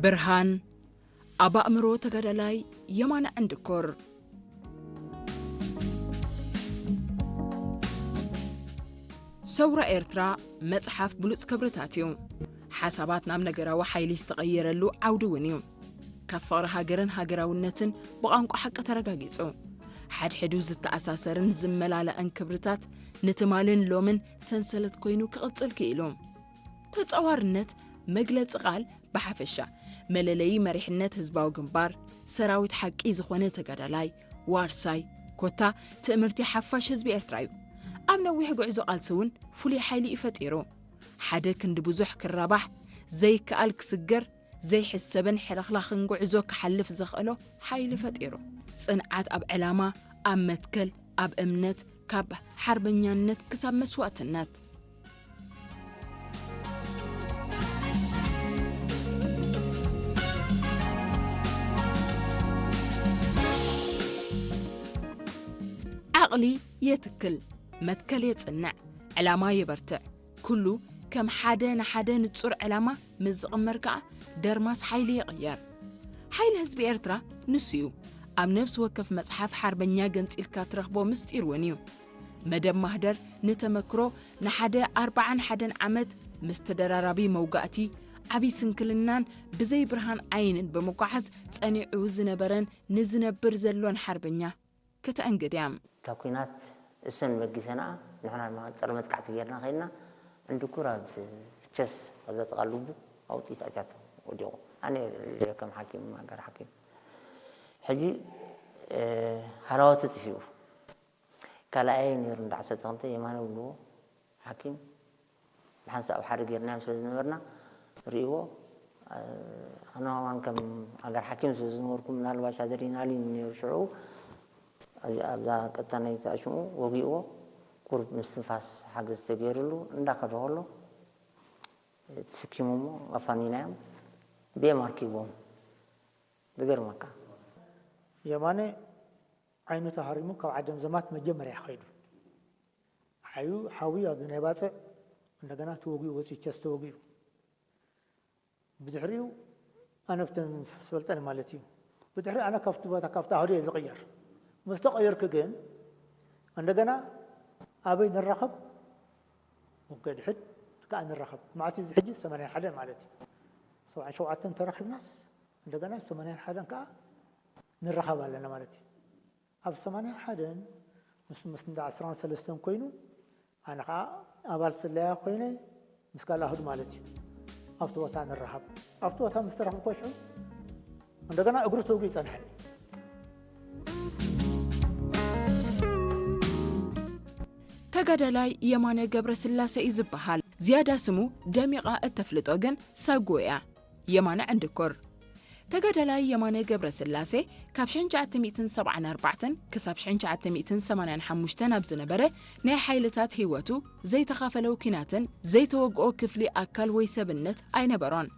ብርሃን ኣብ ኣእምሮ ተጋዳላይ የማነ ዕንድኮር። ሰውራ ኤርትራ መጽሓፍ ብሉጽ ክብርታት እዩ። ሓሳባት ናብ ነገራዊ ሓይሊ ዝተቐየረሉ ዓውዲ እውን እዩ። ካብ ፍቕሪ ሃገርን ሃገራውነትን ብቋንቋ ሓቂ ተረጋጊጹ። ሓድሕዱ ዝተኣሳሰርን ዝመላለእን ክብርታት ንትማልን ሎምን ሰንሰለት ኮይኑ ክቕጽል ክኢሉ። ተጻዋርነት መግለጺ ቃል ብሓፈሻ መለለዪ መሪሕነት ህዝባዊ ግንባር፣ ሰራዊት ሓቂ ዝኾነ ተጋዳላይ፣ ዋርሳይ፣ ኮታ ትእምርቲ ሓፋሽ ህዝቢ ኤርትራ እዩ። ኣብ ነዊሕ ጉዕዞ ቃልሲ እውን ፍሉይ ሓይሊ እዩ ፈጢሩ። ሓደ ክንዲ ብዙሕ ክራባሕ፣ ዘይከኣል ክስገር፣ ዘይሕሰብን ሕልኽላኽን ጉዕዞ ክሓልፍ ዘኽእሎ ሓይሊ ፈጢሩ። ጽንዓት ኣብ ዕላማ፣ ኣብ መትከል፣ ኣብ እምነት፣ ካብ ሓርበኛነት ክሳብ መስዋእትነት። ዓቕሊ የትክል፣ መትከል የጽንዕ፣ ዕላማ የበርትዕ። ኩሉ ከም ሓደ ንሓደ ንጹር ዕላማ ምስ ዝቕመር ከኣ ደርማስ ሓይሊ ይቕየር። ሓይሊ ህዝቢ ኤርትራ ንሱ እዩ። ኣብ ነፍሲ ወከፍ መጽሓፍ ሓርበኛ ገንጺልካ ትረኽቦ ምስጢር እውን እዩ። መደብ ማህደር ንተመክሮ ንሓደ ኣርብዓን ሓደን ዓመት ምስ ተደራራቢ መውጋእቲ፣ ዓቢ ስንክልናን ብዘይ ብርሃን ዓይንን ብምጓዓዝ ጸኒዑ ዝነበረን ንዝነብር ዘሎን ሓርበኛ ከተኣንግድ እያ። እታ ኲናት እሰን መጊሰንኣ ንሕና ድማ ጸረ መጥቃዕቲ ጌርና ኸይድና። ዕንድኩር ኣብ ቸስ ኣብዛ ጥቓ ልቡ ኣብኡ ጥይት ኣትያቶ ወዲቑ። ኣነ ከም ሓኪም፣ ኣጋር ሓኪም። ሕጂ፣ እ፣ ሃለዋቱ ጥፊኡ። ካልኣይ ነይሩ እንዳ ዓሰርተ ክልተ የማነ ብልዎ ሓኪም። ብሓንሳእ ኣብ ሓደ ጌርናዮም ስለ ዝነበርና ርእይዎ፣ እ፣ ኣነ ከማን ከም ኣጋር ሓኪም ስለ ዝነበርኩ ምናልባሽ ኣድሬናሊን ነይሩ ሽዑ። ኣብዚ ኣብዛ ቀጣናይት ኣሽምኡ ወጊእዎ። ቁሩብ ምስትንፋስ ሓገዝ ተገይሩሉ እንዳኸደ ከሎ ተሰኪሞሞ ኣፋኒናዮም። ብኤም ኣርኪቦም። ዝገርመካ። የማነ ዓይኑ ተሃሪሙ ካብ ዓደም ዘማት መጀመርያ ኸይዱ። ሓዩ ሓዊ ኣብዚ ናይ ባጽዕ እንደገና ተወጊኡ ወፂኡ ቸስ ተወጊኡ። ብድሕሪኡ ኣነ ብተን ስፈልጠኒ ማለት እዩ። ብድሕሪ ኣነ ካብቲ ቦታ ካብቲ ኣህዱ እየ ዝቕየር። ምስ ተቐየርኩ ግን እንደገና ኣበይ ንራኸብ? ውገድሕድ ከኣ ንራኸብ። መዓት እዚ ሕጂ ሰማንያን ሓደን ማለት እዩ። ሰብዓን ሸውዓተን ተራኺብናስ እንደገና ሰማንያን ሓደን ከኣ ንራኸብ ኣለና ማለት እዩ። ኣብ ሰማንያን ሓደን ምስ፣ ምስ እንዳ ዕስራን ሰለስተን ኮይኑ ኣነ ኸዓ ኣባል ስለያ ኮይነ ምስ ካልእ ኣህዱ ማለት እዩ ኣብቲ ቦታ ንራኸብ። ኣብቲ ቦታ ምስ ተረኽብኩ ሽዑ እንደገና እግሩ ተወጊኡ ጸንሐኒ። ተጋዳላይ የማነ ገብረስላሴ እዩ ዝበሃል። ዝያዳ ስሙ ደሚቓ እተፍልጦ ግን ሳጎ እያ። የማነ ዕንድኩር። ተጋዳላይ የማነ ገብረስላሴ ካብ ሽሕን ትሽዓተ ሚእትን ሰብዓን ኣርባዕተን ክሳብ ሽሕን ትሽዓተ ሚእትን ሰማንያን ሓሙሽተን ኣብ ዝነበረ ናይ ሓይልታት ህይወቱ ዘይተኻፈለው ኲናትን ዘይተወግኦ ክፍሊ ኣካል ወይ ሰብነት ኣይነበሮን።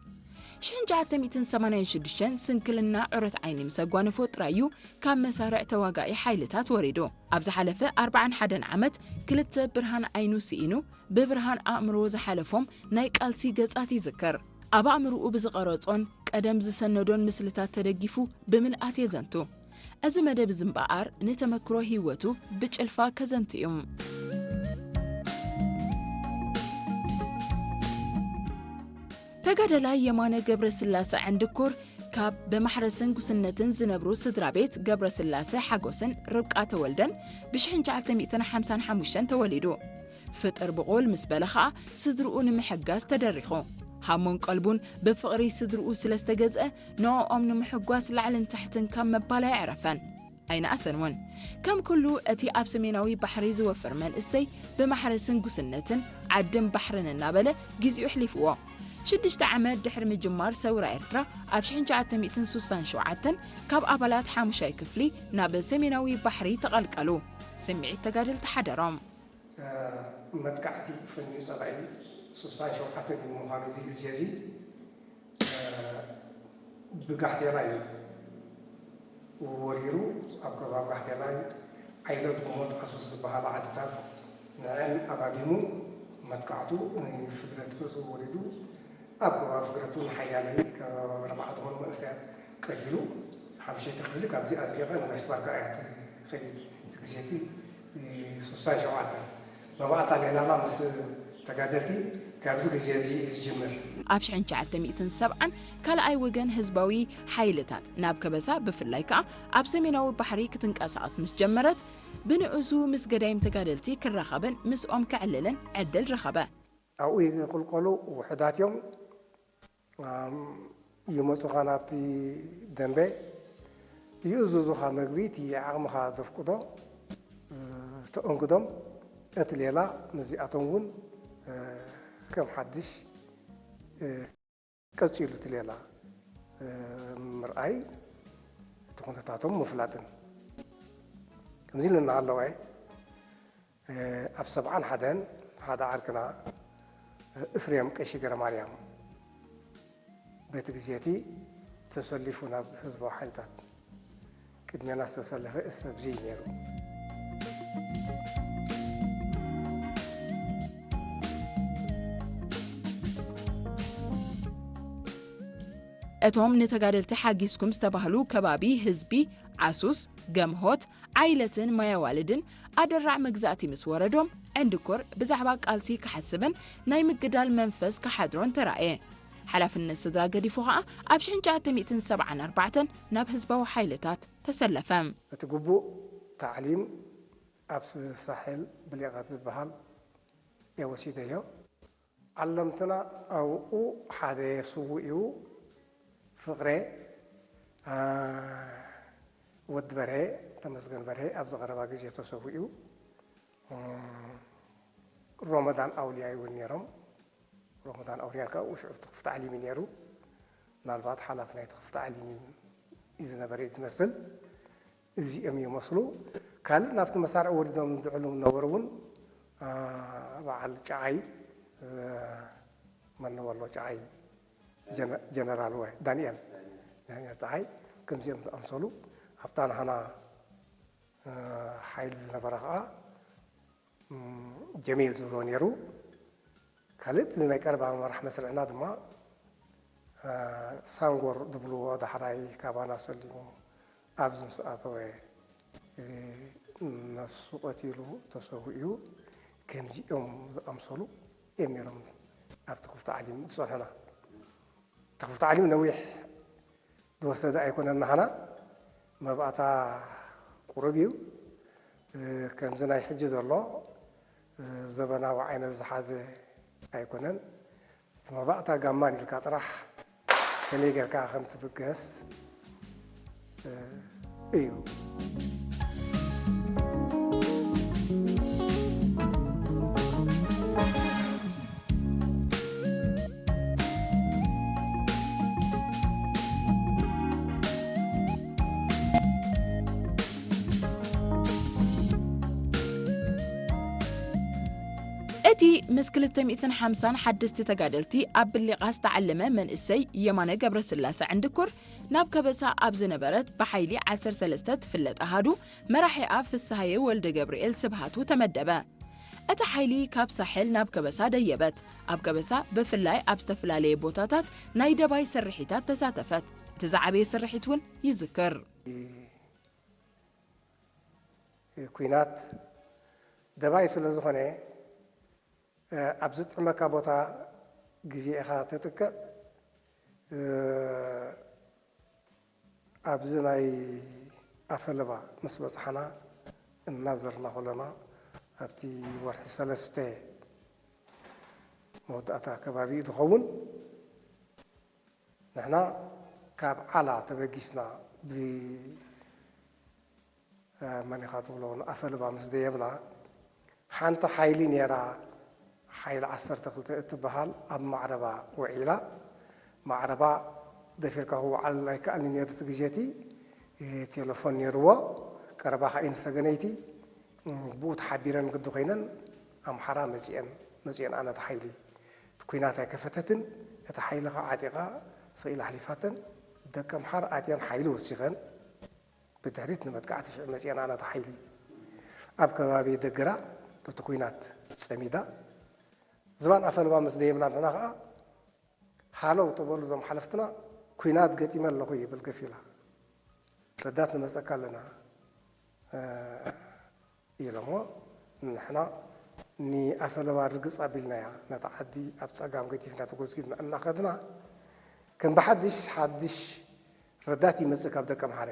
ሽሕን ትሽዓተ ሚእትን ሰማንያን ሽዱሽተን ስንክልና ዑረት ዓይኒ ምስ ኣጓነፎ ጥራይ እዩ ካብ መሳርዕ ተዋጋኢ ሓይልታት ወሪዱ። ኣብ ዝሓለፈ ኣርብዓን ሓደን ዓመት ክልተ ብርሃን ዓይኑ ስኢኑ፣ ብብርሃን ኣእምሮ ዝሓለፎም ናይ ቃልሲ ገጻት ይዝክር። ኣብ ኣእምሮኡ ብዝቐረጾን ቀደም ዝሰነዶን ምስልታት ተደጊፉ ብምልኣት የዘንቱ። እዚ መደብ እዚ እምበኣር ንተመክሮ ህይወቱ ብጭልፋ ከዘንቱ እዩ። ተጋዳላይ የማነ ገብረስላሰ ዕንድኩር ካብ ብማሕረስን ጉስነትን ዝነብሩ ስድራ ቤት ገብረስላሰ ሓጎስን ርብቃ ተወልደን ብሽሕን ትሽዓተ ሚእትን ሓምሳን ሓሙሽተን ተወሊዱ። ፍጥር ብቑል ምስ በለ ኸኣ ስድርኡ ንምሕጋዝ ተደሪኹ። ሃሞን ቀልቡን ብፍቕሪ ስድርኡ ስለ ዝተገዝአ ንዕኦም ንምሕጓስ ላዕልን ታሕትን ካብ ምባል ኣየዕረፈን። ኣይነኣሰን እውን። ከም ኩሉ እቲ ኣብ ሰሜናዊ ባሕሪ ዝወፍር መንእሰይ ብማሕረስን ጉስነትን ዓድን ባሕርን እናበለ ግዚኡ ኣሕሊፍዎ። ሽዱሽተ ዓመት ድሕሪ ምጅማር ሰውራ ኤርትራ ኣብ ሽሕን ትሽዓተ ሚእትን ስሳን ሸውዓተን ካብ ኣባላት ሓሙሻይ ክፍሊ ናብ ሰሜናዊ ባሕሪ ተቐልቀሉ። ስምዒት ተጋደልቲ ሓደሮም። መጥቃዕቲ ፈንዩ ጸላኢ ስሳን ሸውዓተን እዩ ምዃኑ እዚ ግዜ እዚ ብጋሕቴላይ ወሪሩ ኣብ ከባቢ ጋሕቴላይ ዓይለት ጉሞት ዓሱስ ዝበሃላ ዓድታት ንዐን ኣባዲሙ መጥቃዕቱ ንፍግረት ገጹ ወሪዱ ኣብ ከባቢ ፍግረት እውን ሓያለይ ከባቢ ኣርባዕተ ተቢሉ ሓምሸይቲ ክፍሊ ካብዚ ኣዝሊቐ ንጋሽ ባርካ እያ ትኸይድ። እቲ ግዜ እቲ ሱሳን ሸውዓተን መባእታ ሌላና ምስ ተጋደልቲ ካብዚ ግዜ እዚ እዩ ዝጅምር። ኣብ ሽሕን ትሽዓተ ሚእትን ሰብዓን ካልኣይ ወገን ህዝባዊ ሓይልታት ናብ ከበሳ ብፍላይ ከኣ ኣብ ሰሜናዊ ባሕሪ ክትንቀሳቐስ ምስ ጀመረት ብንእዙ ምስ ገዳይም ተጋደልቲ ክራኸብን ምስኦም ከዕልልን ዕድል ረኸበ። ኣብኡ ይቕልቀሉ ውሑዳት እዮም። ይመፁኻ ናብቲ ደንበ ይእዝዙኻ መግቢ እቲ ዓቕምኻ ዘፍቅዶ ተእንግዶም። እቲ ሌላ ምስዚኣቶም እውን ከም ሓድሽ ቀፂሉ እቲ ሌላ ምርኣይ እቲ ኩነታቶም ምፍላጥን ከምዚ ኢሉ እናሃለወ ኣብ ሰብዓን ሓደን ሓደ ዓርክና እፍሬም ቀሺ ገረማርያም በቲ ግዜ እቲ ተሰሊፉ ናብ ህዝባዊ ሓይልታት ቅድሜና ዝተሰለፈ ሰብ እዚ እዩ ነይሩ። እቶም ንተጋደልቲ ሓጊዝኩም ዝተባህሉ ከባቢ ህዝቢ ዓሱስ፣ ገምሆት፣ ዓይለትን ማያዋልድን ኣደራዕ መግዛእቲ ምስ ወረዶም ዕንድኮር ብዛዕባ ቃልሲ ክሓስብን ናይ ምግዳል መንፈስ ክሓድሮን ተራእየ። ሓላፍነት ስድራ ገዲፉ ኸኣ ኣብ ሽሕን ትሽዓተ ሚእትን ሰብዓን ኣርባዕተን ናብ ህዝባዊ ሓይልታት ተሰለፈ። እቲ ግቡእ ታዕሊም ኣብ ሳሕል ብሌቓት ዝበሃል እየ ወሲደዮ። ዓለምትና ኣብኡ ሓደ ስዉእ እዩ። ፍቕሬ፣ አ፣ ወዲ በርሄ፣ ተመስገን በርሄ ኣብዚ ቀረባ ግዜ ተሰዊኡ። እም፣ ሮመዳን ኣውልያ እውን ነይሮም። ሮመዳን ኣውልያ ከኣ ሽዑ እቲ ክፍቲ ዓሊም እዩ ነይሩ። ምናልባት ሓላፊ ናይቲ ክፍቲ ዓሊም እዩ ዝነበረ እዩ ዝመስል። እዚኦም ይመስሉ። ካልእ ናብቲ መሳርዕ ወሪዶም ዝዕሉ ነበሩ እውን፣ አ፣ በዓል ጨዓይ፣ እ፣ መን ነበሎ ጨዓይ፣ ጀነ-፣ ጀነራል ወይ ዳንኤል፣ ዳንኤል ጨዓይ፣ ከምዚኦም ዝኣምሰሉ ኣብታ ናህና፣ እ፣ ሓይሊ ዝነበረ ከዓ፣ እም፣ ጀሚል ዝብሎ ነይሩ። ካልእ ናይ ቀረባ መራሕ መስርዕና ድማ፣ እ፣ ሳንጎር ዝብልዎ ዳሕራይ ካባና ሰሊሙ ኣብዚ ምስ ኣተወ፣ እ፣ ነፍሱ ቀቲሉ ተሰዊኡ። ከምዚኦም ዝኣምሰሉ እዮም ነይሮም ኣብቲ ክፍቲ ዓሊም ዝጸንሑና። እቲ ክፍቲ ዓሊም ነዊሕ ዝወሰደ ኣይኮነን። ናህና መባእታ ቁሩብ እዩ። እ፣ ከምዚ ናይ ሕጂ ዘሎ፣ እ፣ ዘበናዊ ዓይነት ዝሓዘ ኣይኮነን። እቲ መባእታ ጋማን ኢልካ ጥራሕ ከመይ ጌርካ ከም ትብገስ፣ እ፣ እዩ። እቲ ምስ ክልተ ሚእትን ሓምሳን ሓደስቲ ተጋደልቲ ኣብ ብሊቓ ዝተዓለመ መንእሰይ የማነ ገብረስላሰ ዕንድኩር ናብ ከበሳ ኣብ ዝነበረት ብሓይሊ ዓሰርተ ሰለስተ ትፍለጥ ኣሃዱ መራሒኣ ፍስሃየ ወልደ ገብርኤል ስብሃቱ ተመደበ። እታ ሓይሊ ካብ ሳሕል ናብ ከበሳ ደየበት። ኣብ ከበሳ ብፍላይ ኣብ ዝተፈላለየ ቦታታት ናይ ደባይ ስርሒታት ተሳተፈት። እቲ ዝዓበየ ስርሒት እውን ይዝክር። ኲናት ደባይ ስለ ዝኾነ፣ እ፣ ኣብ ዝጥዕመካ ቦታ ግዜ ኢኻ ተጥቅዕ። እ፣ ኣብዚ ናይ ኣፈለባ ምስ በጽሓና እናዘርና ከለና ኣብቲ ወርሒ ሰለስተ መወዳእታ ከባቢ እዩ ዝኸውን። ንሕና ካብ ዓላ ተበጊስና ብ-፣ እ፣ መን ኢኻ ትብሎ ንኣፈለባ ምስ ደየብና ሓንቲ ሓይሊ ነይራ፣ ሓይሊ ዓሰርተ ክልተ እትበሃል ኣብ ማዕረባ ውዒላ። ማዕረባ ደፊርካ ክወዓል ኣይከኣልን ነይሩ እቲ ግዜ እቲ። እ፣ ቴሌፎን ነይርዎ። ቀረባ ከኣ እየን ሰገነይቲ፣ እ፣ ብኡ ተሓቢረን ግዲ ኮይነን ኣምሓራ መጺአን፣ መጺአን ኣነ እቲ ሓይሊ። እቲ ኲናት ኣይከፈተትን፣ እቲ ሓይሊ ከኣ ዓጢቓ ስቕ ኢላ ኣሕሊፋተን። ደቂ ኣምሓራ ኣትየን ሓይሊ ወሲኸን። ብድሕሪት ንመጥቃዕቲ ሽዑ መጺአን ኣነ እቲ ሓይሊ። ኣብ ከባቢ ደግራ እቲ ኲናት ጸሚዳ። ዝባን ኣፈለባ ምስ ደየብና ንሕና ከኣ ሃለው ተበሉ እዞም ሓለፍትና፣ ኲናት ገጢመ ኣለኹ ይብል ገፊላ። ረዳት ንመጸካ ኣለና፣ እ፣ ኢሎሞ፣ ንሕና ንኣፈለባ ርግጽ ኣቢልናያ፣ ነታ ዓዲ ኣብ ጸጋም ገዲፍና ተጎዝጊድና እናኸድና፣ ከም ብሓድሽ ሓድሽ ረዳት ይመጽእ ካብ ደቀምሓረ።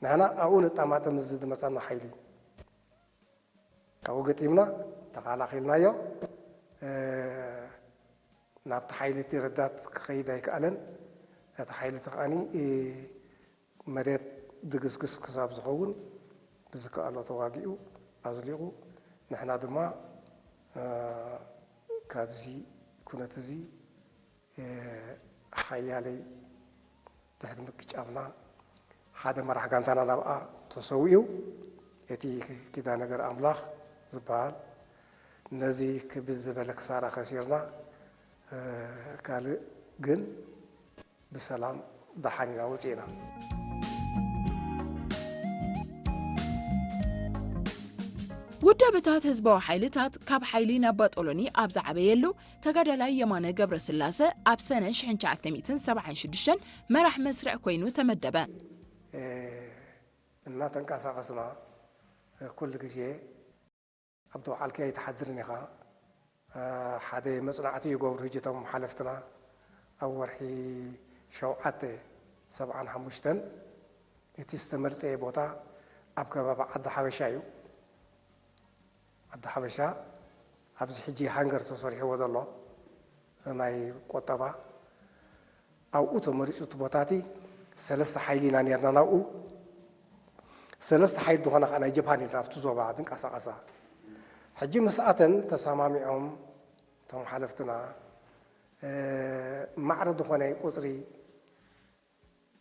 ንሕና ኣብኡ ንጣማጠም፣ እዚ ዝመጻና ሓይሊ። ካብኡ ገጢምና፣ ተኻላኺልናዮ። እ፣ ናብቲ ሓይሊ እቲ ረዳት ክኸይድ ኣይከኣለን። እቲ ሓይሊ እቲ ከኣኒ፣ እ፣ መሬት ድግስግስ ክሳብ ዝኸውን ብዝከኣሎ ተዋጊኡ ኣዝሊቑ። ንሕና ድማ፣ እ፣ ካብዚ ኩነት እዚ፣ እ፣ ሓያለይ ድሕሪ ምቅጫምና ሓደ መራሕ ጋንታና ናብኣ ተሰዊኡ። እቲ ኪዳነ ገር ኣምላኽ ዝበሃል ነዚ ክብድ ዝበለ ክሳራ ከሲርና፣ እ፣ ካልእ ግን ብሰላም ደሓን ኢና ወፂእና። ውዳበታት ህዝባዊ ሓይልታት ካብ ሓይሊ ናብ ባጦሎኒ ኣብ ዝዓበየሉ፣ ተጋዳላይ የማነ ገብረስላሰ ኣብ ሰነ ሽሕን ትሽዓተ ሚእትን ሰብዓን ሽዱሽተን መራሕ መስርዕ ኮይኑ ተመደበ። እናተንቀሳቐስና ኩሉ ግዜ ኣብ ተውዓልኪ ኣይትሓድርን ኢኻ። ሓደ መጽናዕቲ ይገብሩ ሕጂ እቶም ሓለፍትና ኣብ ወርሒ ሸውዓተ ሰብዓን ሓሙሽተን እቲ ዝተመርጸየ ቦታ ኣብ ከባቢ ዓዲ ሓበሻ እዩ። ዓዲ ሓበሻ ኣብዚ ሕጂ ሃንገር ተሰሪሕዎ ዘሎ ናይ ቆጠባ ኣብኡ ተመሪጹ እቲ ቦታ እቲ ሰለስተ ሓይሊ ኢና ኔርና ናብኡ። ሰለስተ ሓይሊ ዝኾና ከኣ ናይ ጀብሃ ኔርና ኣብቲ ዞባ ዝንቀሳቐሳ። ሕጂ ምስኣተን ተሰማሚዖም እቶም ሓለፍትና ማዕረ ዝኾነ ቁጽሪ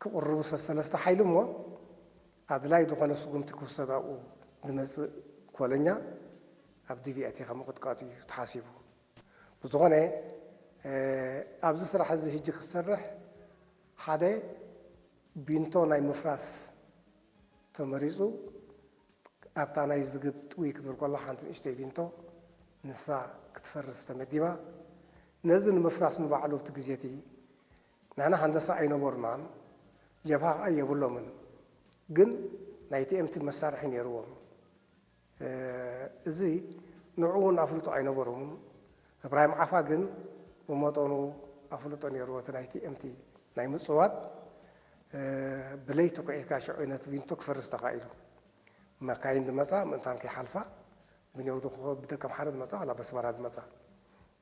ክቕርቡ ሰሰለስተ ሓይሊ እሞ ኣድላይ ዝኾነ ስጉምቲ ክውሰድ ኣብኡ ዝመጽእ ኮለኛ ኣብ ዲቪ ኣቲኻ ምቕጥቃጡ እዩ ተሓሲቡ። ብዝኾነ ኣብዚ ስራሕ እዚ ሕጂ ክሰርሕ ሓደ ቢንቶ ናይ ምፍራስ ተመሪጹ ኣብታ ናይ ዝግብ ጥውይ ክትብል ከሎ ሓንቲ ንእሽተይ ቢንቶ ንሳ ክትፈርስ ተመዲባ። ነዚ ንምፍራስ ንባዕሉ ኣብቲ ግዜ እቲ ንሕና ሃንደሳ ኣይነበሩናን፣ ጀብሃ ከኣ የብሎምን፣ ግን ናይ ቲ ኤም ቲ መሳርሒ ነይርዎም። እዚ ንዕኡ እውን ኣፍልጦ ኣይነበሮምን። እብራሂም ዓፋ ግን ብመጠኑ ኣፍልጦ ነይርዎ፣ እቲ ናይ ቲ ኤም ቲ ናይ ምጽዋት። ብለይቲ ኩዒትካ ሽዑ ነቲ ቢንቶ ክፈርስ ተኻኢሉ። መካይን ዝመጻ ምእንታን ከይሓልፋ ብኔው ብደቀምሓረ ዝመጻ ዋላ በስመራ ዝመጻ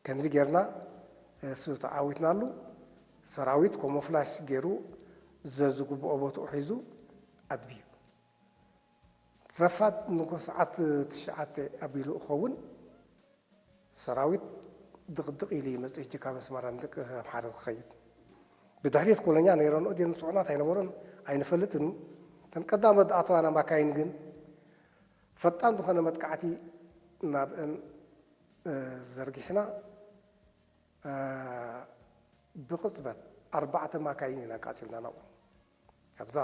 ከምዚ ጌርና እሱ ተዓዊትናሉ። ሰራዊት ኮሞፍላሽ ገይሩ ዘዝግብኦ ቦትኡ ሒዙ ኣድብዩ። ረፋድ ንጎ ሰዓት ትሽዓተ ኣቢሉ እኸውን ሰራዊት ድቕድቕ ኢሉ ይመጽእ። ሕጂ ካብ ኣስመራ ንደቂ ኣምሓረ ክኸይድ ብድሕሪት ኮለኛ ነይረንኦ ድየን ዝጽዕና እንታይ ነበረን ኣይንፈልጥን። እተን ቀዳሞት ዝኣተዋና ማካይን ግን ፈጣን ዝኾነ መጥቃዕቲ ናብአን ዘርጊሕና ብቕጽበት ኣርባዕተ ማካይን ኢና ኣቃጺልና ናብኡ። ኣብዛ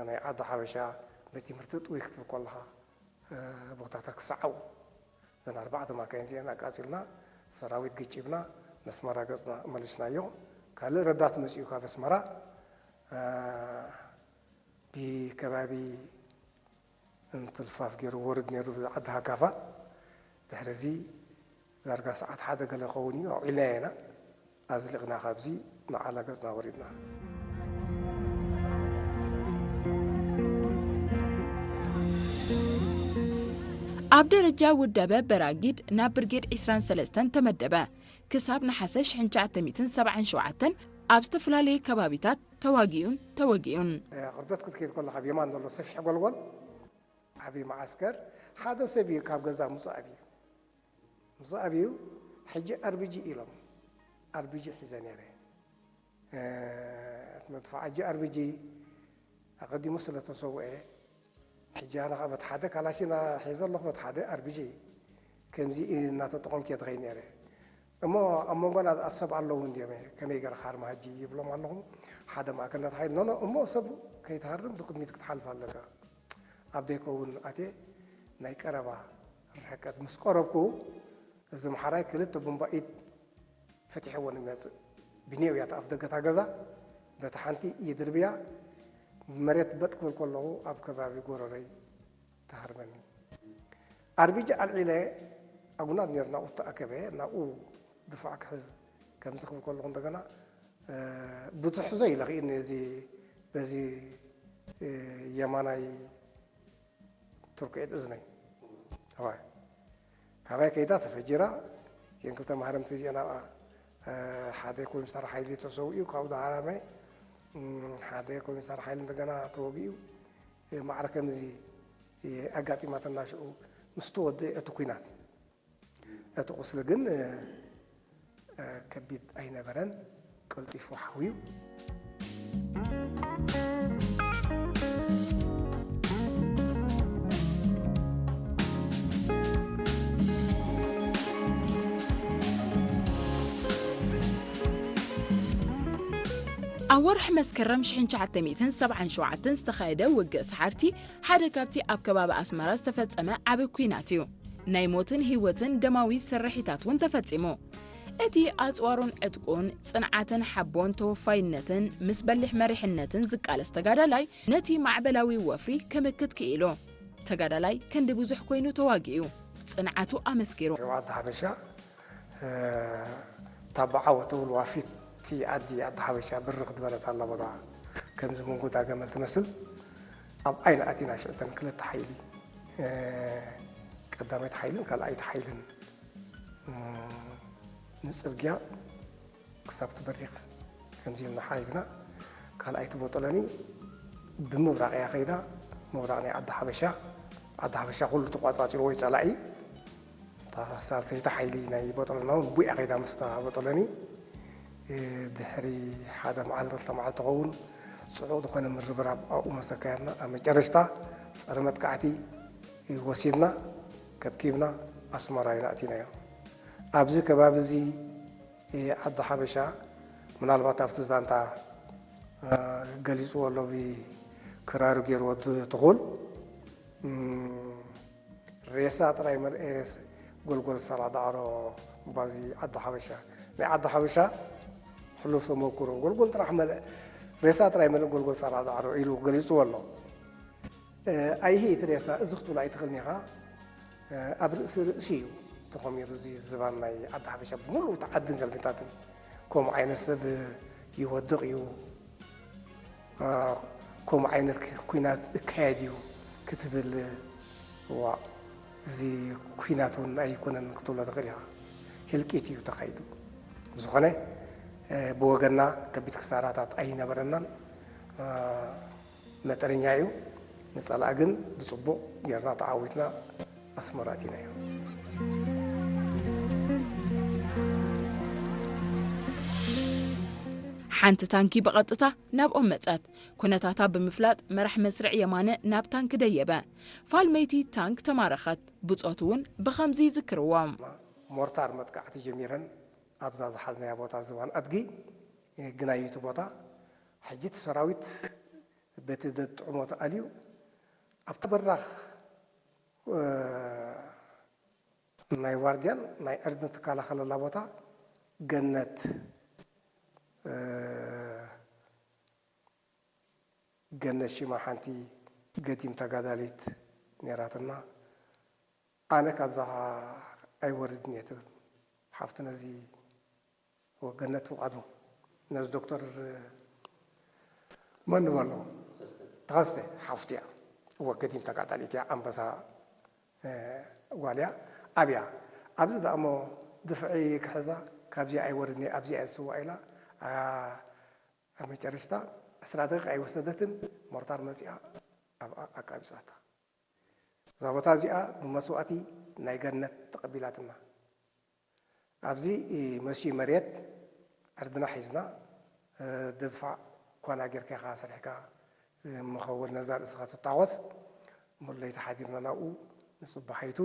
ናይ ዓዲ ሓበሻ ቤት ትምህርቲ ጥውይ ክትብል ከለኻ ቦታታት ክሰዓቡ እዘን ኣርባዕተ ማካይን እዚአን ኣቃጺልና ሰራዊት ገጪብና ነስመራ ገጽና መሊስናዮ። ካልእ ረዳት መጺኡ ካብ ኣስመራ ብከባቢ እንትልፋፍ ገይሩ ወርድ ነይሩ ዓዲ ሃጋፋ። ድሕሪ እዚ ዳርጋ ሰዓት ሓደ ገለ ክኸውን እዩ ኣውዒልናዮ ኢና። ኣዝሊቕና ካብዚ ንዓላ ገጽና ወሪድና። ኣብ ደረጃ ውደበ በራጊድ ናብ ብርጌድ ዕስራን ሰለስተን ተመደበ። ክሳብ ነሓሰ ሽሕን ትሽዓተ ሚእትን ሰብዓን ሸውዓተን ኣብ ዝተፈላለየ ከባቢታት ተዋጊኡን ተወጊኡን። ክርደት ክትከይድ ከለኻ ብየማን ዘሎ ሰፊሕ ጎልጎል ዓብዪ መዓስከር ሓደ ሰብ እዩ ካብ ገዛ ምጽእ ኣብዩ። ምስ ኣብዩ ሕጂ ኣርቢጂ ኢሎም ኣርቢጂ ሒዘ ነይረ። መድፋዕ ሕጂ ኣርቢጂ ኣቐዲሙ ስለ ተሰውአ ሕጂ ኣነ ከዓ በቲ ሓደ ካላሽና ሒዘ ኣለኹ በቲ ሓደ ኣርቢጂ ከምዚ እናተጠቐምኩ እየ ዝኸይድ ነይረ። እሞ ኣብ መንጎና ዝኣሰብ ኣለዉ እንድዮም ከመይ ገርካ ሃርማ ሕጂ ይብሎም ኣለኹ። ሓደ ማእከል ነታ ሓይል ኖኖ እሞ ሰብ ከይትሃርም ብቅድሚት ክትሓልፍ ኣለካ። ኣብ ደይከውን ኣትየ ናይ ቀረባ ርሕቀት ምስ ቀረብኩ፣ እዚ ምሓራይ ክልተ ቡምባ ኢድ ፈቲሕዎ ንመጽእ። ብኔው እያ እቲ ኣፍ ደገ እታ ገዛ። በቲ ሓንቲ ይድርብያ፣ መሬት በጥ ክብል ከለኹ ኣብ ከባቢ ጎረረይ ትሃርመኒ። ኣርቢጂ ኣልዒለ ኣጉናድ ነይሩ ናብኡ ተኣከበ፣ ናብኡ ድፋዕ ክሕዝ ከምዚ ክብል ከለኹ እንደገና፣ እ፣ ብትሕዞ ኢለ ክኢኒ እዚ በዚ፣ እ፣ የማናይ ትርኩዒት እዝነይ። ኣባይ። ካባይ ከይዳ ተፈጂራ፣ እተን ክልተ ማህረምቲ እዚአን ኣብኣ፣ እ፣ ሓደ ኮሚሳር ሓይሊ ተሰዊኡ፣ ካብኡ ዝሃረመ፣ እም፣ ሓደ ኮሚሳር ሓይሊ እንደገና ተወጊኡ፣ እ፣ ማዕረ ከምዚ፣ እ፣ ኣጋጢማትና ሽዑ ምስ ተወድአ እቲ ኲናት። እቲ ቁስሊ ግን፣ እ፣ እ፣ ከቢድ ኣይነበረን፣ ቀልጢፉ ሓውዩ። ኣብ ወርሒ መስከረም ሽሕን ትሽዓተ ሚእትን ሰብዓን ሸውዓተን ዝተኻየደ ውግእ ሰሓርቲ ሓደ ካብቲ ኣብ ከባቢ ኣስመራ ዝተፈጸመ ዓቢ ኲናት እዩ። ናይ ሞትን ህይወትን ደማዊ ስርሒታት እውን ተፈጺሙ። እቲ ኣጽዋሩን ዕጥቁን፣ ጽንዓትን ሓቦን ተወፋይነትን ምስ በሊሕ መሪሕነትን ዝቃለስ ተጋዳላይ ነቲ ማዕበላዊ ወፍሪ ክምክት ክኢሉ። ተጋዳላይ ክንዲ ብዙሕ ኮይኑ ተዋጊኡ፣ ጽንዓቱ ኣመስኪሩ። ኣብ ዓዲ ሓበሻ፣ እ፣ ታባዓወ ትብል ዋፊት እቲ ዓዲ፣ ዓዲ ሓበሻ ብርኽ ዝበለት ኣላ ቦታ፣ ከምዚ መንጎዳ ገመል ትመስል። ኣብ ዓይኒ ኣቲና ሽዑ እተን ክልተ ሓይሊ፣ እ፣ ቀዳመይቲ ሓይልን ካልኣይቲ ሓይልን፣ እ፣ ንጽርግያ ክሳብ ትበሪኽ ከምዚ ኢልና ሓይዝና፣ ካልኣይቲ ቦጦሎኒ ብምብራቕ እያ ከይዳ። ምብራቕ ናይ ዓዲ ሓበሻ፣ ዓዲ ሓበሻ ኩሉ ተቋጻጺርዎ እዩ ጸላኢ። እታ ሳልሰይቲ ሓይሊ ናይ ቦጦሎና እውን ብኡ እያ ከይዳ ምስታ ቦጦሎኒ። እ፣ ድሕሪ ሓደ መዓልቲ ክልተ መዓልቲ ትኸውን ጽዑቕ ዝኾነ ምርብራብ ኣብኡ መሰካየትና፣ ኣብ መጨረሽታ ጸረ መጥቃዕቲ ወሲድና፣ ከብኪብና ኣስመራ ኢና ኣቲናዮ። ኣብዚ ከባቢ እዚ፣ እ፣ ዓዲ ሓበሻ ምናልባት ኣብቲ ዛንታ፣ እ፣ ገሊጽዎ ኣሎ ብክራሩ ገይርዎ ትኹል፣ እም፣ ሬሳ ጥራይ መልአ ጎልጎል ሰራ ዳዕሮ ባዚ ዓዲ ሓበሻ። ናይ ዓዲ ሓበሻ ሕሉፍ ተመኩሮ፣ ጎልጎል ጥራሕ መልአ፣ ሬሳ ጥራይ መልአ ጎልጎል ሰራ ዳዕሮ ኢሉ ገሊጽዎ ኣሎ። እ፣ ኣይሂ እቲ ሬሳ እዚ ክትብሎ ኣይትኽእልን ኢኻ። እ፣ ኣብ ርእሲ ርእሲ እዩ ተኾሚሩ እዚ ዝባን ናይ ዓዲ ሓበሻ ብምሉእ እቲ ዓድን ገልቢጣትን። ከምኡ ዓይነት ሰብ ይወድቕ እዩ። እ፣ ከምኡ ዓይነት ክ-፣ ኲናት እካየድ እዩ ክትብል፣ ዋ፣ እዚ ኲናት እውን ኣይኮነን ክትብሎ ትኽእል ኢኻ። ህልቂት እዩ ተኻይዱ። ብዝኾነ፣ እ፣ ብወገንና ከቢድ ክሳራታት ኣይነበረናን። እ፣ መጠነኛ እዩ። ንጸላእ ግን ብጽቡቕ ጌርና ተዓዊትና ኣስመራ ኣቲናዮ። ሓንቲ ታንኪ ብቐጥታ ናብኦም መጸት። ኩነታታ ብምፍላጥ መራሕ መስርዕ የማነ ናብ ታንኪ ደየበ። ፋልመይቲ ታንክ ተማረኸት። ብጾቱ እውን ብኸምዚ ይዝክርዎም። ሞርታር መጥቃዕቲ ጀሚረን ኣብዛ ዝሓዝናያ ቦታ ዝባን ኣድጊ፣ ግናይቱ ቦታ፣ ሕጂ እቲ ሰራዊት በቲ ዘጥዕሞ ተኣልዩ ኣብቲ በራኽ፣ እ፣ ናይ ዋርድያን ናይ ዕርድን ትከላኸለላ ቦታ ገነት፣ እ፣ ገነት ሽማ ሓንቲ ገዲም ተጋዳሊት ነይራትና። ኣነ ካብዛ ኣይወርድን እየ ትብል ሓፍቲ ነዚ ወገነት ፍቓዱ፣ ነዚ ዶክተር መን ንበሎ? ተኸስተ ሓፍቱ እያ። እወ፣ ገዲም ተጋዳሊት እያ፣ ኣንበሳ፣ እ፣ ጓል እያ። ኣብያ፣ ኣብዚ ደኣ እሞ ድፍዒ ክሕዛ፣ ካብዚኣ ኣይወርድን እየ፣ ኣብዚኣ እየ ዝስዋእ ኢላ፣ ኣ-፣ ኣብ መጨረሽታ ዕስራ ደቂቕ ኣይወሰደትን፣ ሞርታር መጺኣ ኣብኣ ኣቃቢጻታ። እዛ ቦታ እዚኣ ብመስዋእቲ ናይ ገነት ተቐቢላትና። ኣብዚ፣ እ፣ መስዩ መሬት ዕርድና ሒዝና፣ እ፣ ድፋዕ ኳና ጌርካ ኢኻ ሰሪሕካ፣ እ፣ መኸውን ነዛ ርእስኻ ትታኾስ። ሙሉ ለይቲ ሓዲርና ናብኡ፣ ንጽባሒቱ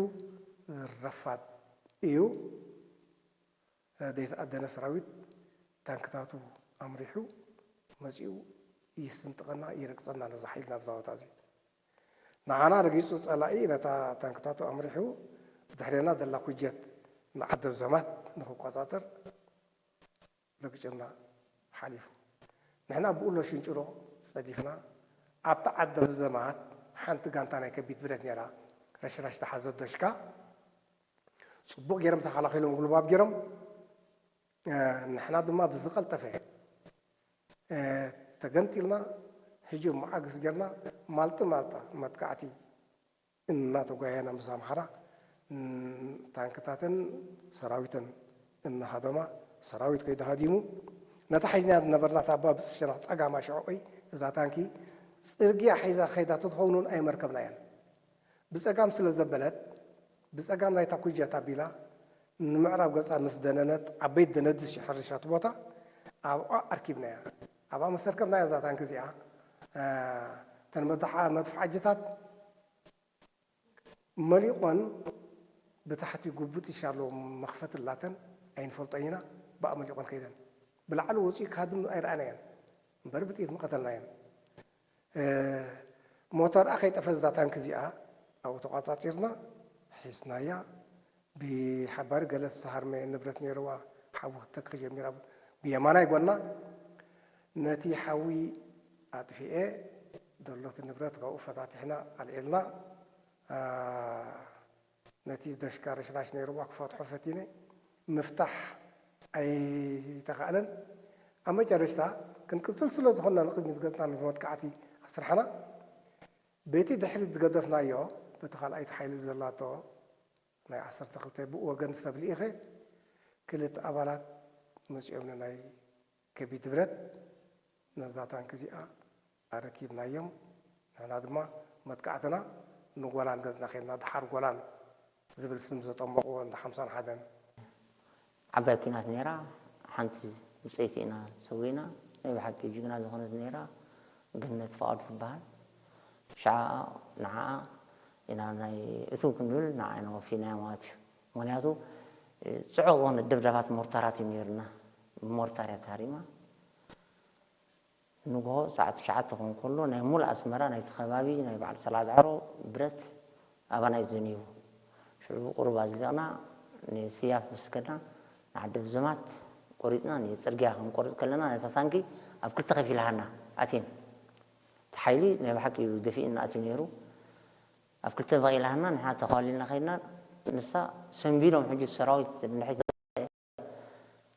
ረፋድ እዩ። ዘይተኣደነ ሰራዊት ታንክታቱ ኣምሪሑ መጺኡ ይስንጥቐና፣ ይረግጸና ነዚ ሓይሊ ናብዛ ቦታ እዚ። ንዓና ረጊጹ ጸላኢ ነታ ታንክታቱ ኣምሪሑ ብድሕሬና ዘላ ኩጀት ንዓደብ ዘማት ንኽቆጻጸር ረግጭና ሓሊፉ። ንሕና ብኡሎ ሽንጭሮ ጸዲፍና ኣብታ ዓዲ ዘማት ሓንቲ ጋንታ ናይ ከቢድ ብረት ነይራ፣ ረሽራሽ ተሓዘት ዶሽካ። ጽቡቕ ገይሮም ተኸላኺሎም፣ ጉልባብ ገይሮም። ንሕና ድማ ብዝቐልጠፈ ተገምጢልና፣ ሕጂ መዓግስ ጌርና ማልጢ ማልጣ መጥቃዕቲ እናተጓየና ምስ ኣምሓራ ታንክታተን ሰራዊተን እናሃደማ፣ ሰራዊት ከይተሃዲሙ፣ ነታ ሒዝናያ ዝነበርና እታ ኣባ ብጽሸነኽ ጸጋማ ሽዕቆይ፣ እዛ ታንኪ ጽርግያ ሒዛ ከይዳ ተትኸውን እውን ኣይመርከብናያን። ብጸጋም ስለ ዘበለት፣ ብጸጋም ናይታ ኩጀት ኣቢላ ንምዕራብ ገጻ ምስ ደነነት፣ ዓበይቲ ደነድሽ ሕርሻት ቦታ ኣብኣ ኣርኪብናያ። ኣብኣ ምስ ኣርከብናያ እዛ ታንኪ እዚኣ፣ እ፣ እተን መድሓ-፣ መድፍዓጅታት መሊቖን ብታሕቲ ጉቡጥ ይሻሎ መኽፈት ኣላተን ኣይንፈልጦን ኢና። ብኣ መሊቖን ከይደን ብላዕሊ ወፂኡ ክሃድም ኣይረኣናየን እምበር ብጥይት ምቐተልናየን። እ፣ ሞተርኣ ከይጠፈት እዛ ታንኪ እዚኣ ኣብኡ ተቋጻጺርና ሒዝናያ። ብሓባር ገለ ዝተሃርመ ንብረት ነይርዋ፣ ሓዊ ክትተክኽ ጀሚራ። ብየማናይ ጎና ነቲ ሓዊ ኣጥፊኤ፣ ደሎቲ ንብረት ካብኡ ፈታቲሕና ኣልዒልና። ኣ፣ ነቲ ደሽካ ረሽራሽ ነይርዋ ክፈትሖ ፈቲነ፣ ምፍታሕ ኣይተኻእለን። ኣብ መጨረሽታ ክንቅጽል ስለ ዝኾንና ንቕድሚት ገጽና ነቲ መጥቃዕቲ ኣስራሕና። በቲ ድሕሪት ዝገደፍናዮ፣ በቲ ካልኣይቲ ሓይሊ ዘላቶ ናይ ዓሰርተ ክልተ ብኡ ወገን ሰብ ልኢኸ፣ ክልተ ኣባላት መጺኦም ንናይ ከቢድ ብረት ነዛ ታንኪ እዚኣ ኣረኪብናዮም። ንሕና ድማ መጥቃዕትና ንጎላን ገጽና ኬድና፣ ደሓር ጎላን ዝብል ስም ዘጠመቑዎ እንዳ ሓምሳን ሓደን። ዓባይ ኲናት ነይራ፣ ሓንቲ ብጸይቲ ኢና ሰዊና። ናይ ብሓቂ ጅግና ዝኾነት ነይራ፣ ገነት ፍቓዱ ትበሃል። ሽዓ ንዓኣ ኢና ናይ እትው ክንብል ንዓኣ ኢና ወፊናያ ማለት እዩ። ምኽንያቱ፣ ጽዑቕ ዝኾነ ደብዳባት ሞርታራት እዩ ነይሩና። ብሞርታር እያ ተሃሪማ። ንግሆ ሰዓት ትሽዓተ ክኸውን ከሎ ናይ ሙሉእ ኣስመራ ናይቲ ከባቢ ናይ በዓል ሰላዳዕሮ ብረት ኣባና እዩ ዘንይቡ። ሽዑ ቁሩብ ኣዝሊቕና ንስያፍ ምስ ከድና ንዓዲ ብዘማት ቆሪጽና ንጽርግያ ክንቆርጽ ከለና ነታ ታንኪ ኣብ ክልተ ከፊልሃና ኣትየን። እቲ ሓይሊ ናይ ብሓቂ እዩ ደፊእና ኣትዩ ነይሩ። ኣብ ክልተ መቒልሃና ንሕና ተኻሊልና ከይድና ንሳ ሰንቢዶም ሕጂ ሰራዊት ድሕሪት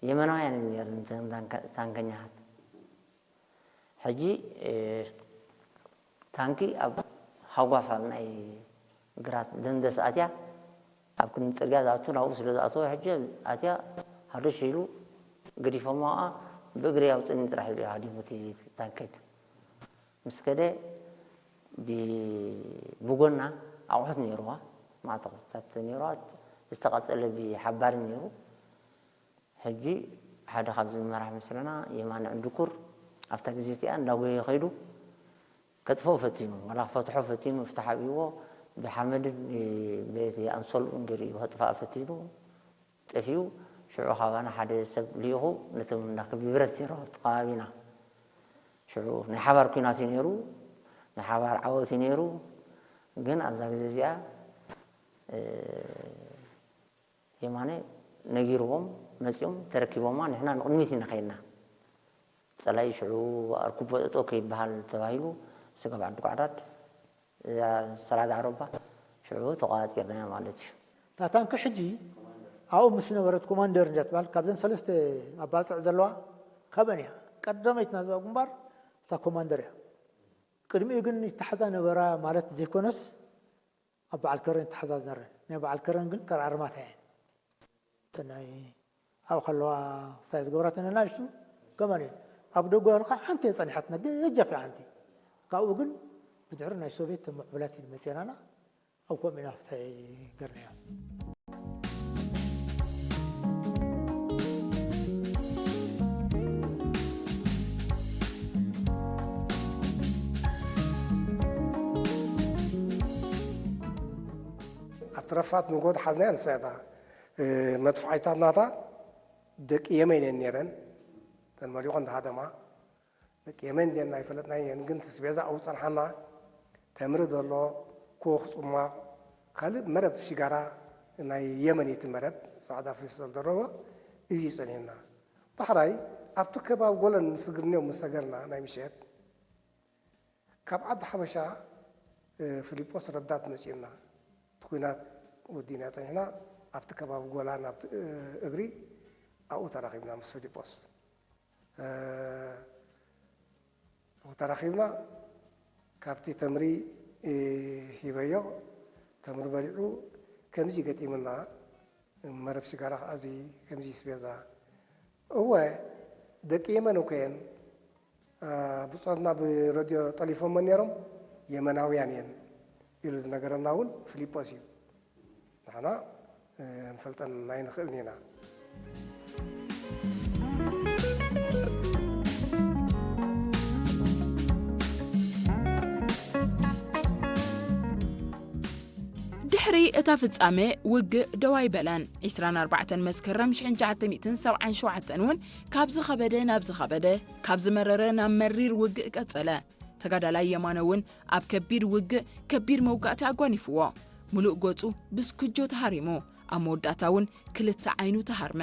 የመናውያን እዮም ነይሮም እተን ታንከ-፣ ታንከኛታት። ሕጂ፣ እ፣ ታንኪ ኣብ ሃጓፍ ኣብ ናይ ግራት ደንደስ ኣትያ፣ ኣብ ክንዲ ጽርግያ ዝኣቱ ናብኡ ስለ ዝኣተወ፣ ሕጂ ኣትያ ሃርሽ ኢሉ ገዲፎማ፣ ብእግሪ ኣውጽእኒ ጥራሕ ኢሉ እዩ ሃዲሙ እቲ ታንከኛ። ምስ ከደ ብ-፣ ብጎና ኣቑሑት ነይርዋ፣ ማዕተቑታት ነይርዋ፣ ዝተቓጸለ ብሓባሪ ነይሩ። ሕጂ ሓደ ካብዚ መራሕ መስለና የማነ ዕንድኩር ኣብታ ግዜ እቲኣ እንዳጎየ ከይዱ ከጥፍኦ ፈቲኑ፣ ዋላ ክፈትሖ ፈቲኑ፣ ፍታሕ ኣብይዎ፣ ብሓመድን በቲ ኣንሶልኡን ገይሩ እዩ ከጥፍኣ ፈቲኑ፣ ጠፊኡ። ሽዑ ካባና ሓደ ሰብ ልኢኹ ነቶም እንዳ ከቢድ ብረት ነይሩ ኣብቲ ከባቢና። ሽዑ ናይ ሓባር ኲናት እዩ ነይሩ፣ ናይ ሓባር ዓወት እዩ ነይሩ። ግን ኣብዛ ግዜ እዚኣ፣ እ፣ የማነ ነጊርዎም መጺኦም ተረኪቦማ፣ ንሕና ንቕድሚት ኢና ከይድና። ጸላኢ ሽዑ ኣርኩቦ ጠጠው ከይበሃል ተባሂሉ ስጋብ ዓዲ ጓዕዳድ፣ እዛ ሰላዳ ዓረባ ሽዑ ተቋጺርናያ ማለት እዩ። እታ ታንኪ ሕጂ ኣብኡ ምስ ነበረት ኮማንደር እንዳትበሃል ካብዘን ሰለስተ ኣባጽዕ ዘለዋ ካበን እያ ቀዳመይቲ ናይዛ ግንባር እታ ኮማንደር እያ። ቅድሚኡ ግን ይተሓዛ ነበራ ማለት ዘይኮነስ ኣብ በዓል ከረን ይተሓዛ ነረን። ናይ በዓል ከረን ግን ቀርዓርማታ እየን። እተን ናይ ኣብኡ ከለዋ ፍታይ ዝገብራተን ንኣሽቱ ከማን እየን። ኣብ ደገ ከለኻ ሓንቲ እየ ጸኒሓትና፣ ገጃፍ እያ ሓንቲ። ካብኡ ግን ብድሕሪ ናይ ሶቪየት ተን ምዕቡላት እየን መጺአናና፣ ኣብ ከምኡ ኢና ፍታይ ገርናዮ። ኣብ ትረፋት ንጎ ዝሓዝናያ ንሳ እያ። እ፣ መጥፍዓይታት ናታ ደቂ የመን እየን ነይረን። እተን መሊቖን ዝሃደማ ደቂ የመን እንድየን ኣይፈለጥናየን፣ ግን ትስቤዛ ኣብኡ ጸንሓና። ተምሪ ዘሎ፣ ኮኽ፣ ጽሟቕ፣ ካልእ መረብ ሽጋራ ናይ የመን እዩ እቲ መረብ፣ ጻዕዳ ፌስታል ደረቦ፣ እዚ እዩ ጸኒሕና። ዳሕራይ ኣብቲ ከባቢ ጎለን ስግርኔው ምስ ሰገርና ናይ ምሸት፣ ካብ ዓዲ ሓበሻ፣ እ፣ ፊሊጶስ ረዳት መጺኡና። እቲ ኲናት ወዲእና ጸኒሕና፣ ኣብቲ ከባቢ ጎላን ኣብቲ፣ እ፣ እግሪ ኣብኡ ተራኺብና ምስ ፊሊጶስ። እ፣ ተራኺብና፣ ካብቲ ተምሪ፣ እ፣ ሂበዮ፣ ተምሪ በሊዑ፣ ከምዚ ገጢምና፣ መረብ ሽጋራ ከኣ እዚ ከምዚ ስቤዛ። እወ፣ ደቂ የመን እኮ እየን። አ፣ ብጾትና ብረድዮ ጠሊፎሞ ነይሮም፣ የመናውያን እየን ኢሉ ዝነገረና እውን ፊሊጶስ እዩ። ንሕና፣ እ፣ ክንፈልጠን ኣይንኽእልን ኢና። ድሕሪ እታ ፍጻመ ውግእ ደው ኣይበለን። ዕስራን ኣርባዕተን መስከረም ሽሕን ትሽዓተ ሚእትን ሰብዓን ሸውዓተን እውን ካብ ዝኸበደ ናብ ዝኸበደ፣ ካብ ዝመረረ ናብ መሪር ውግእ ቀጸለ። ተጋዳላይ የማነ እውን ኣብ ከቢድ ውግእ ከቢድ መውጋእቲ ኣጓኒፍዎ። ምሉእ ገጹ ብስክጆ ተሃሪሙ። ኣብ መወዳእታ እውን ክልተ ዓይኑ ተሃርመ።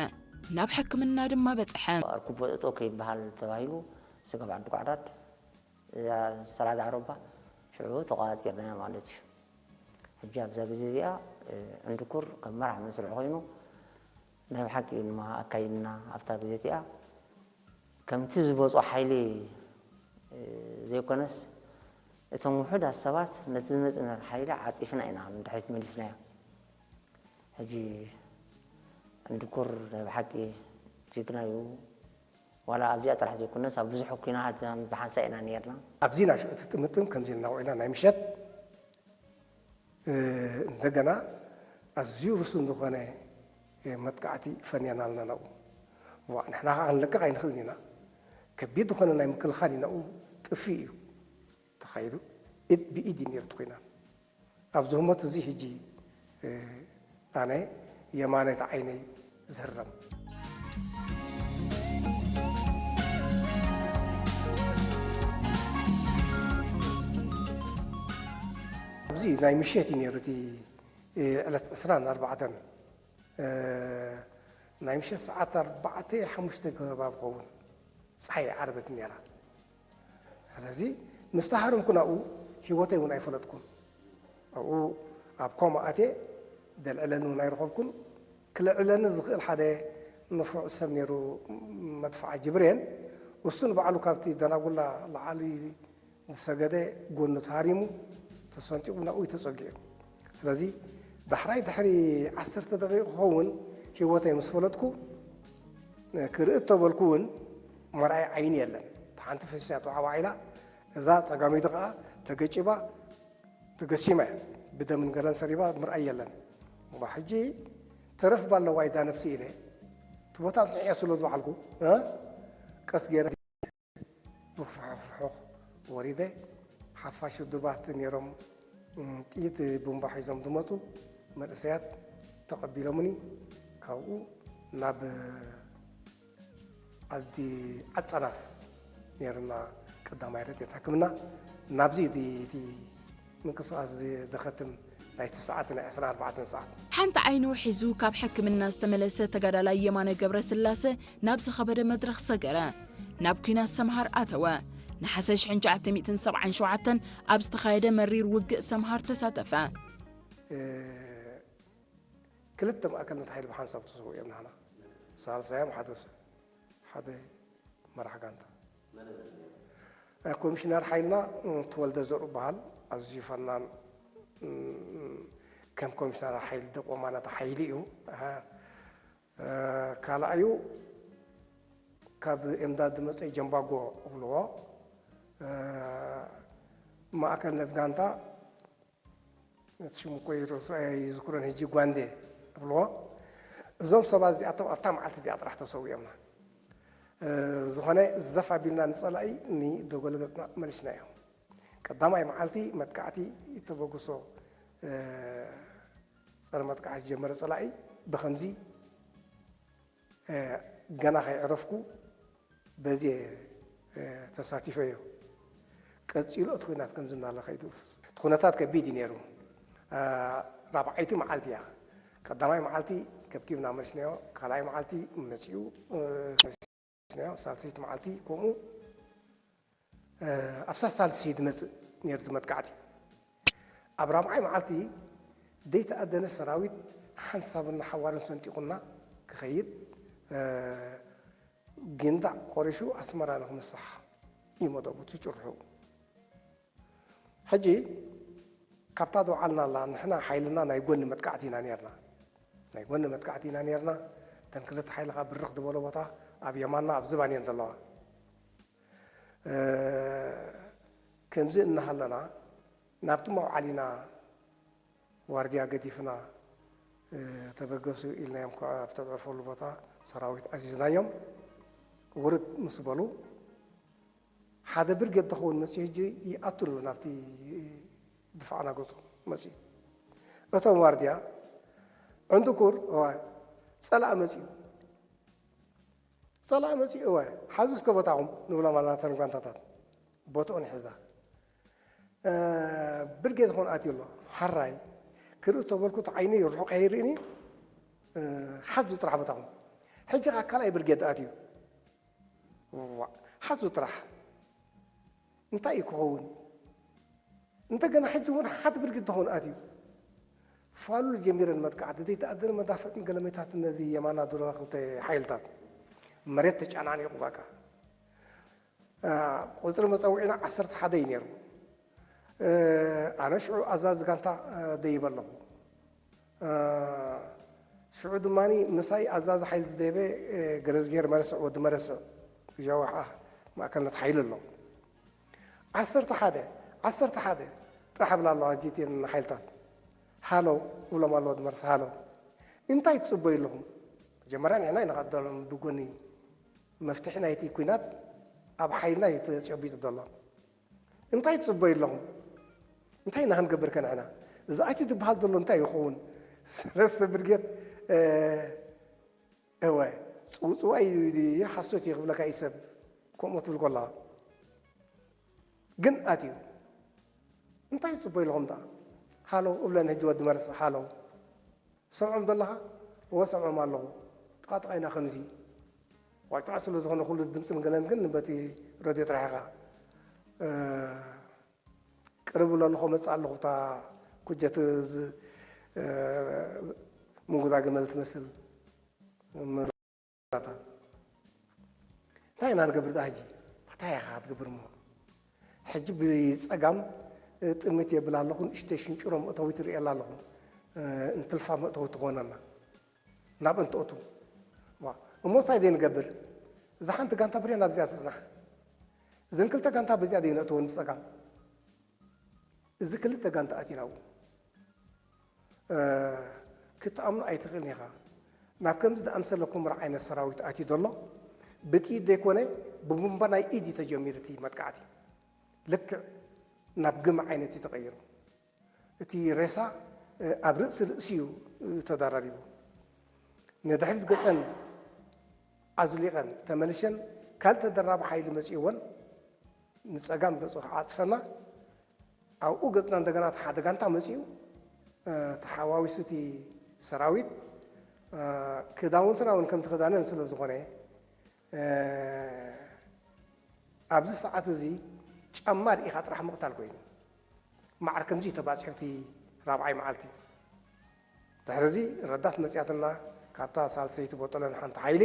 ናብ ሕክምና ድማ በጽሐ። ኣርኩቦ እጦ ከይበሃል ተባሂሉ ስጋብ ዓዲ ጓዕዳድ፣ እዛ ሰላሳ ዓረባ ሽዑ ተቋጺርናያ ማለት እዩ። ሕጂ ኣብዛ ግዜ እዚኣ፣ እ፣ ዕንድኩር ከም መራሕ መስርዕ ኮይኑ ናይ ብሓቂ ድማ ኣካይድና ኣብታ ግዜ እዚኣ ከምቲ ዝበጾ ሓይሊ፣ እ፣ ዘይኮነስ እቶም ውሑዳት ሰባት ነቲ ዝመጽእና ሓይሊ ዓጺፍና ኢና ንድሕሪት መሊስናዮ። ሕጂ ዕንድኩር ናይ ብሓቂ ጅግና እዩ። ዋላ ኣብዚኣ ጥራሕ ዘይኮነስ ኣብ ብዙሕ ኲናት ብሓንሳእ ኢና ነይርና። ኣብዚ ናሽኡ እቲ ጥምጥም ከምዚ እናውዒልና ናይ ምሸት፣ እ፣ እንደገና ኣዝዩ ርሱን ዝኾነ፣ እ፣ መጥቃዕቲ ፈንየና ኣለና ናብኡ። ዋ፣ ንሕና ኸዓ ክንለቅቕ ኣይንኽእልን ኢና። ከቢድ ዝኾነ ናይ ምክልኻል እዩ ናብኡ ጥፍእ እዩ ተኻይዱ። ኢድ ብኢድ እዩ ነይሩ እቲ ኲናት። ኣብዚ ህሞት እዚ ሕጂ፣ እ፣ ኣነ የማነይቲ ዓይነይ ዝህረም። ኣብዚ ናይ ምሸት እዩ ነይሩ እቲ፣ እ፣ ዕለት ዕስራን ኣርባዕተን፣ እ፣ ናይ ምሸት ሰዓት ኣርባዕተ ሓሙሽተ ከባቢ ክኸውን ጸሓይ ዓረበት ነይራ። ስለዚ ምስ ተሃረምኩ ናብኡ ህይወተይ እውን ኣይፈለጥኩን። ኣብኡ ኣብ ኮማ ኣትየ ደልዕለኒ እውን ኣይረኸብኩን። ክልዕለኒ ዝኽእል ሓደ ንፉዕ ሰብ ነይሩ፣ መድፍዓ ጅብሬን። እሱ ንባዕሉ ካብቲ ደናጉላ ላዕሊ ዝሰገደ ጎኑ ተሃሪሙ ተሰንጢቑ ናብኡ እዩ ተጸጊዑ። ስለዚ ዳሕራይ ድሕሪ ዓሰርተ ደቂቕ ክኸውን ህይወተይ ምስ ፈለጥኩ፣ ክርኢ እተበልኩ እውን መርኣይ ዓይኒ የለን። እታ ሓንቲ ፈሲሳ ተዓዋዒላ፣ እዛ ጸጋመይቲ ከኣ ተገጪባ፣ ተገሲማ እያ። ብደምን ገለን ሰሪባ ምርኣይ የለን። እሞ ሕጂ ተረፍ ባለዋ ይዛ ነብሲ ኢለ፣ እቲ ቦታ ጽንዕዮ ስለ ዝበዓልኩ፣ እ? ቀስ ገይረ ብፍሑኽ ፍሑኽ ወሪደ፣ ሓፋሽ ውድባት ነይሮም፣ እም፣ ጥይት ቡምባ ሒዞም ዝመጹ መንእሰያት ተቐቢሎምኒ። ካብኡ ናብ ዓዲ ዓጸናፍ ነይርና ቀዳማይ ረድኤት ሕክምና። ናብዚ እቲ፣ እቲ ምንቅስቓስ ዝ-፣ ዘኸትም ናይቲ ሰዓት ናይ ዕስራን ኣርባዕተን ሰዓት። ሓንቲ ዓይኑ ሒዙ ካብ ሕክምና ዝተመለሰ ተጋዳላይ የማነ ገብረስላሰ ናብ ዝኸበደ መድረኽ ሰገረ። ናብ ኲናት ሰምሃር ኣተወ። ነሓሰ ሽሕን ትሽዓተ ሚእትን ሰብዓን ሸውዓተን ኣብ ዝተኻየደ መሪር ውግእ ሰምሃር ተሳተፈ። እ፣ ክልተ ማእከልነት ሓይሊ ብሓንሳብ ተሰዊኦም ናህና። ሳልሳዮም ሓደ ስ-፣ ሓደ መራሕ ጋንታ። እ፣ ኮሚሽነር ሓይልና፣ እ፣ ተወልደ ዘርኡ በሃል፣ ኣዝዩ ፈናን፣ እ፣ ከም ኮሚሽነር ሓይሊ ደቆማ ናታ ሓይሊ እዩ። ኣሃ። እ፣ ካልኣዩ ካብ ኤምዳድ ዝመጸ ጀምባጎ እብልዎ። እ፣ ማእከልነት ጋንታ ሽሙ እኮ ይርሱ-፣ ኣይዝክሮን ሕጂ፣ ጓንዴ እብልዎ። እዞም ሰባት እዚኣቶም ኣብታ መዓልቲ እዚኣ ጥራሕ ተሰዊኦምና። እ፣ ዝኾነ ዘፍ ኣቢልና ንጸላኢ ንደጎል ገጽና መሊስናዮ። ቀዳማይ መዓልቲ መጥቃዕቲ ተበግሶ፣ እ፣ ጸረ መጥቃዕቲ ዝጀመረ ጸላኢ ብኸምዚ፣ እ፣ ገና ከይዕረፍኩ በዚ፣ እ፣ ተሳቲፈዮ። ቀጺሉ እቲ ኲናት ከምዚ እናለ ከይዱ። እቲ ኩነታት ከቢድ እዩ ነይሩ። እ፣ ራብዓይቲ መዓልቲ እያ። ቀዳማይ መዓልቲ ከብኪብና መሊስናዮ፣ ካልኣይ መዓልቲ መጺኡ፣ እ፣ ሳልሰይቲ መዓልቲ ከምኡ ኣብ ሳሳልሲ ድመፅእ ነርት መጥቃዕቲ። ኣብ ራብዓይ መዓልቲ ደይተኣደነ ሰራዊት ሓንሳብና ሓዋርን ሰንጢቑና ክኸይድ፣ ጊንዳዕ ቆሪሹ ኣስመራ ንክምሳሕ እዩ መደቡ ትጭርሑ። ሕጂ ካብታ ዝወዓልና ኣላ ንሕና ሓይልና ናይ ጎኒ መጥቃዕቲ ኢና ነርና። ናይ ጎኒ መጥቃዕቲ ኢና ነርና። ተን ክልተ ሓይልኻ ብርኽ ዝበሎ ቦታ ኣብ የማና ኣብ ዝባን እየን ዘለዋ። ከምዚ እናሃለና ናብቲ መውዓሊና ዋርድያ ገዲፍና ተበገሱ ኢልናዮም። ኣብ ተዕርፈሉ ቦታ ሰራዊት ኣዚዝናዮም። ውርድ ምስ በሉ ሓደ ብርጌድ ተኸውን መፅኡ ሕጂ ይኣቱ ኣሎ ናብቲ ድፋዕና ገፁ መፅኡ። እቶም ዋርድያ ዕንድኩር እዋ ፀላእ መፅኡ ፀላእ መፂኡ እዋ ሓዙ እስከ ቦታኹም ንብሎም ኣለና። ተን ጓንታታት ቦትኡ ንሕዛ ብርጌድ ኾን ኣትዩ ኣሎ። ሓራይ ክርኢ ተበልኩ እቲ ዓይኒ ርሑቕ ኣይርእኒ። ሓዙ ጥራሕ ቦታኹም። ሕጂ ከዓ ካልኣይ ብርጌድ ኣትዩ ሓዙ ጥራሕ እንታይ እዩ ክኸውን? እንደገና ሕጂ እውን ሓት ብርጊድ ተኾን ኣትዩ ፋሉል ጀሚረን መጥቃዕቲ ዘይተኣደነ መዳፍዕን ገለመታትን ነዚ የማና ዱራ ክልተ ሓይልታት መሬት ተጨናኒቑ። በቃ ቁፅሪ መፀውዒና ዓሰርተ ሓደ እዩ ነይሩ። ኣነ ሽዑ ኣዛዚ ጋንታ ደይበ ኣለኹ። ሽዑ ድማ ምሳይ ኣዛዚ ሓይሊ ዝደይበ ገረዝጌር መረስዕ ወዲ መረስዕ ግጃዊ ማእከልነት ሓይሊ ኣሎ። ዓሰርተ ሓደ ዓሰርተ ሓደ ጥራሕ ብላ ኣለዋ ጂቲን ሓይልታት ሃሎ እብሎም ኣለዎ ድመርስ ሃሎ እንታይ ትፅበዩ ኣለኹም? መጀመርያ ንሕና ኢና ቀደሎም ብጎኒ መፍትሒ ናይቲ ኩናት ኣብ ሓይልና እዩ ተጨቢጡ ዘሎ። እንታይ ትፅበዩ ኣለኹም? እንታይ ኢና ክንገብር ከንሕና? እዚ ኣቲ ዝበሃል ዘሎ እንታይ ይኸውን? ሰለስተ ብርጌድ እወ ፅውፅዋይ ሓሶት እዩ ክብለካ እዩ ሰብ ከምኡ ትብል ኮላ ግን ኣትዩ እንታይ ፅቦ ኢልኹም ዳ ሃሎ እብለን ህጂ ወዲ መርስ ሃሎ ሰምዖም ዘለኻ እወ ሰምዖም ኣለኹ ጥቓጥቓ ኢና ከምዚ ዋጫዕ ስለ ዝኾነ ኩሉ ድምፅን ገለን ግን በቲ ረድዮ ጥራሕ ኢኻ ቅርብ እብሎ ኣለኹ መፅእ ኣለኹ እታ ኩጀት ምንጉዛ ገመል ትመስል እንታይ ኢና ንገብር ዳ ሕጂ እንታይ ኢኻ ክትገብር እሞ ሕጂ ብፀጋም ጥምት የብል ኣለኹ ንእሽተይ ሽንጭሮ መእተዊ ትርእየላ ኣለኹ እንትልፋ መእተዊ ትኾነና ናብ እንትኦቱ እሞ ሳይ ደይ ንገብር እዛ ሓንቲ ጋንታ ብሬን ኣብዚኣ ትፅናሕ እዘን ክልተ ጋንታ በዚኣ ደይ ነእተወን ብፀጋም እዚ ክልተ ጋንታ ኣቲናዎ ክትኣምኖ ኣይትኽእልን ኢኻ ናብ ከምዚ ዝኣምሰለ ኩምራ ዓይነት ሰራዊት ኣትዩ ዘሎ ብጥይት ዘይኮነ ብቡምባ ናይ ኢድ እዩ ተጀሚሩ እቲ መጥቃዕቲ ልክዕ ናብ ግመ ዓይነት እዩ ተቐይሩ እቲ ሬሳ ኣብ ርእሲ ርእሲ እዩ ተደራሪቡ ንድሕሪት ገፀን ኣዝሊቐን ተመልሸን ካልእ ተደራቢ ሓይሊ መፂእወን ንፀጋም ገፁ ክዓፅፈና ኣብኡ ገፅና እንደገና እቲ ሓደ ጋንታ መፂኡ ተሓዋዊሱ እቲ ሰራዊት ክዳውንትና እውን ከምቲ ክዳነን ስለ ዝኾነ ኣብዚ ሰዓት እዚ ጫማ ርኢኻ ጥራሕ ምቕታል ኮይኑ ማዕር ከምዚ ተባፂሑ እቲ ራብዓይ መዓልቲ ድሕርዚ ረዳት መፅያትና ካብታ ሳልሰይቲ ቦጠሎን ሓንቲ ሓይሊ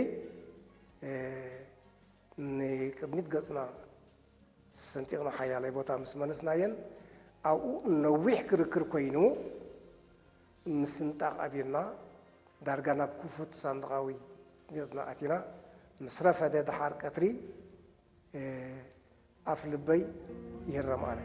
ንቅድሚት ገፅና ሰንጢቕና ሓያለይ ቦታ ምስ መለስናየን ኣብኡ ነዊሕ ክርክር ኮይኑ ምስንጣቕ ኣብና ዳርጋ ናብ ክፉት ሳንድቓዊ ገፅና ኣቲና ምስ ረፈደ ደሓር ቀትሪ ኣፍ ልበይ ይህረም ኣነ